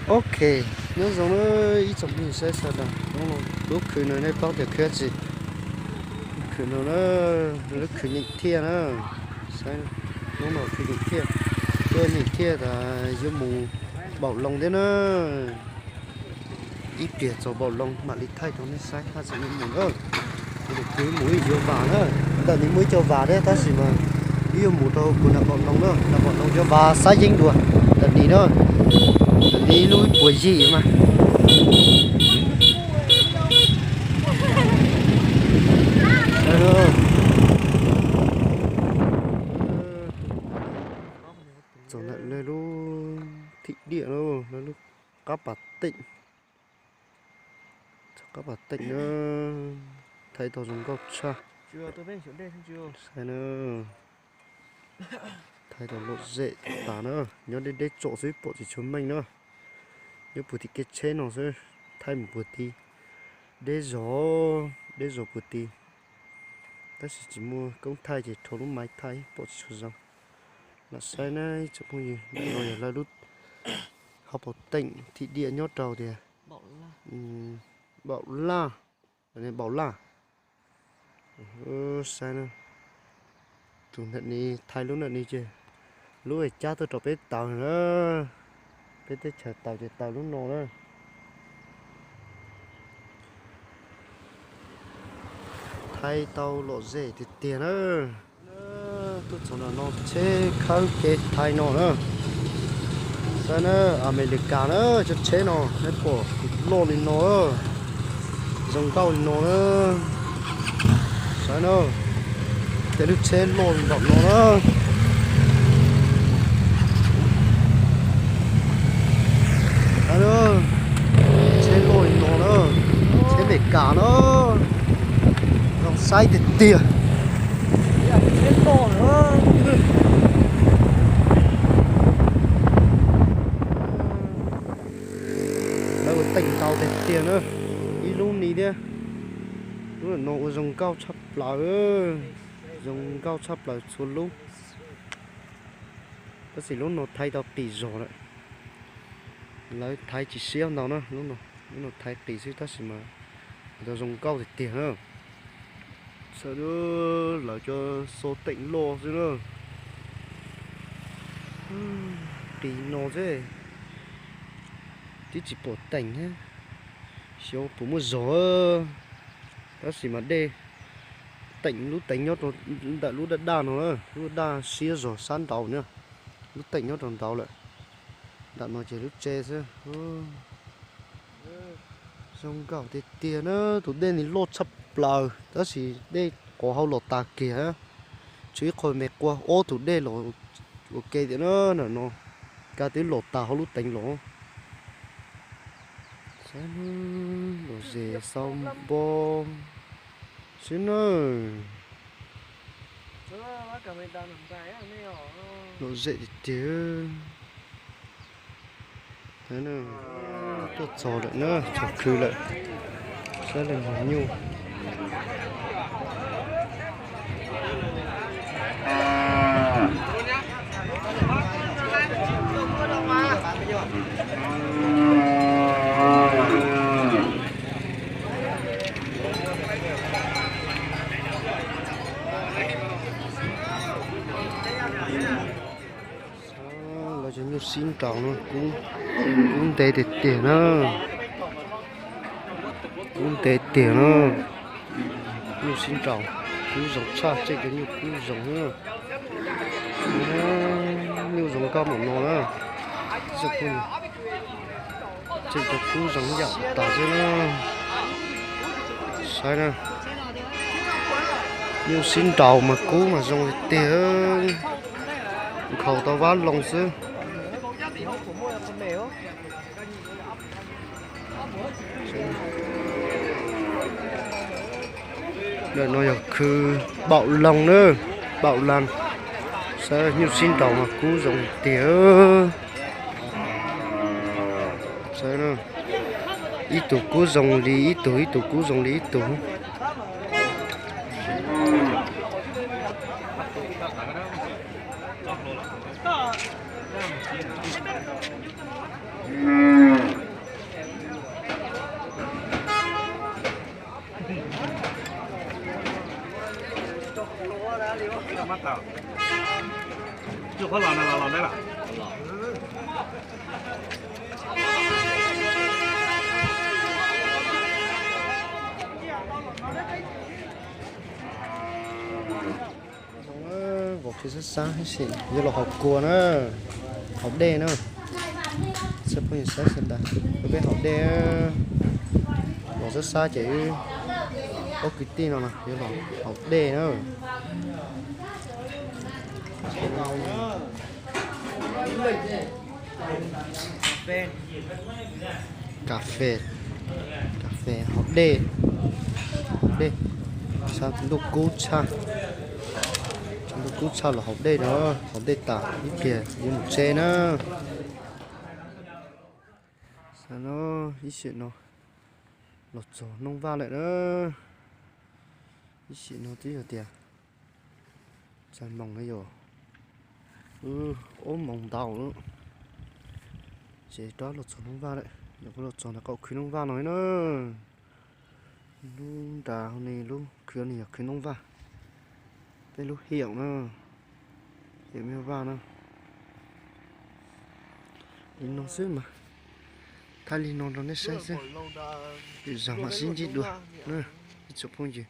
Ok, nyob zoo na ib tsoom phooj ywg saib sawv daws, lub khw no nej paub tias khw dab tsi? Khw no na, lub khw nyeem thiaj na. Saib, lub no khw nyeem thiaj, tuaj nyeem thiaj tas yuav mus Npaum Loo thiab na. Ib pliag txog Npaum Loo mam li thaij rau nej saib haj tseem yuav mus na. Ces mus ib yuav vas na, ntawm ni muaj ib co vas thiab tab sis mas wb yuav mus rau puag nram Npaum Loo na, nram Npaum Loo cov vas xab yeeb dua. Ntawm ni na, ntawm ni lub ib puas yim mas. Txog ntawm lawv lub thim diam na, lawv lub qab pas teem, qab pas teem na, thaij tau zoo nkauj tshaj. Saib na, thaij tau lom zem tas na, nyob deb deb tsom xwb pom tsis tshua meej na. Nyob puag tim kev tsheb no xwb, thaij mus puag tid, deb zog, deb zog puag tid. Tab sis tsis muaj koob thaij ces rho lub maiv thaij pom tsis tshua zoo. Lam saib na ib tsoom phooj ywg, no yog lawv lub hauv paus teem thim diam nyob rau tias Npaum Laj, Npaum Laj. Saib na, tus ntawm ni thaij lub ntawm ni ces lub cab tuaj rau peb taws na, peb teb chaws taws ces taws lub no na. Thaij tau lom zem tiag tiag na. Tuaj txog nram no tsheb khawb kev thaij no na. Saib na, Amelikas na, cov tsheb no nej pom loj li no, zoo nkauj li no na. Saib na, tej lub tsheb loj li npaum no na. Saib na, tsheb loj li no na, tsheb Amelikas na, zoo saib tiag tiag. Lawv ua teem ntau tiag tiag na, ib lub ni thiab. Lub no ua zoo nkauj tshaj plaws, zoo nkauj tshaj plaws txhua lub. Tab sis lub no thaij tau qis zog lawm, lawv thaiv tsis siab ntau na, lub no, lub no thaiv qis xwb tab sis mas tau zoo nkauj tiag tiag na. Saib lawv cov xo teem loj xwb na, qis no xwb, twb tsis pom teem thiab, xyov puas muaj zog. Tab sis mas dej, teem, lub teem nyob rau ntawm lub daj daj no, lub daj siab zog sab nraud na, lub teem nyob rau nraud lawm. Nram no ces lub tsev xwb. Zoo nkauj tiag tiag na, tus dej ni loj tshaj plaws tab sis dej qhov hauv los tas kiag. Tshuav ib qho me qua ob tug dej los ua ke tias na, nram no kab twb los tas hauv lub teev los. Saib lom zem xau npo xwb na. Lom zem tiag tiag. Tuaj txog lawm na, txog khw lawm. Saib lawv mus nyuj. Lawv cov nyuj sib nraus no, kub ntev tiag tiag na. Kub ntev tiag na. Nyuj sib nraus, kub zoo tshaj, tseem cov nyuj kub zoo na. Nyuj zoo nkauj npaum no na. Tseem cov kub zoo ib yam tas xwb na. Saib na. Nyuj sib nraus mas kub mas zoo tiag tiag. Nkhaus tau vab loo xwb. Ntawm no yog khw Npaum Loo na, Npaum Loo. Saib nyuj sib nraus mas kub zoo tiag. Saib, ib tug kub zoo li ib tug, ib tug kub zoo li ib tug. Vauv qhia sab sab ib sim, yuav los haus kua na, haus dej na. Txhua phooj ywg saib sawv daws, peb haus dej. Los sab sab ces wb ob kwv tij no yuav los haus dej na. Cà phê, cà phê, haus dej, haus dej, ntuj kub tshaj, ntuj kub tshaj los haus dej no, haus dej tas ib pliag yuav mus tsev na. Xav no, ib sim no los txog Nooj Vaj lawm na. Ib sim no twb yog tias txog moos na yom, wb ob moos ntau lawm, ces rov los txog Nooj Vaj lawm. Yog kuv los txog ntawm qaum khwv Nooj Vaj no na. Lub nrad ne, lub khwv ne yog khwv Nooj Vaj, peb lub hiaum na, hiaum Nooj Vaj na. Li no xwb mas, thaij li no rau nej saib xwb, lwm zaus mam sib ntsib dua na ib tsoom phooj ywg.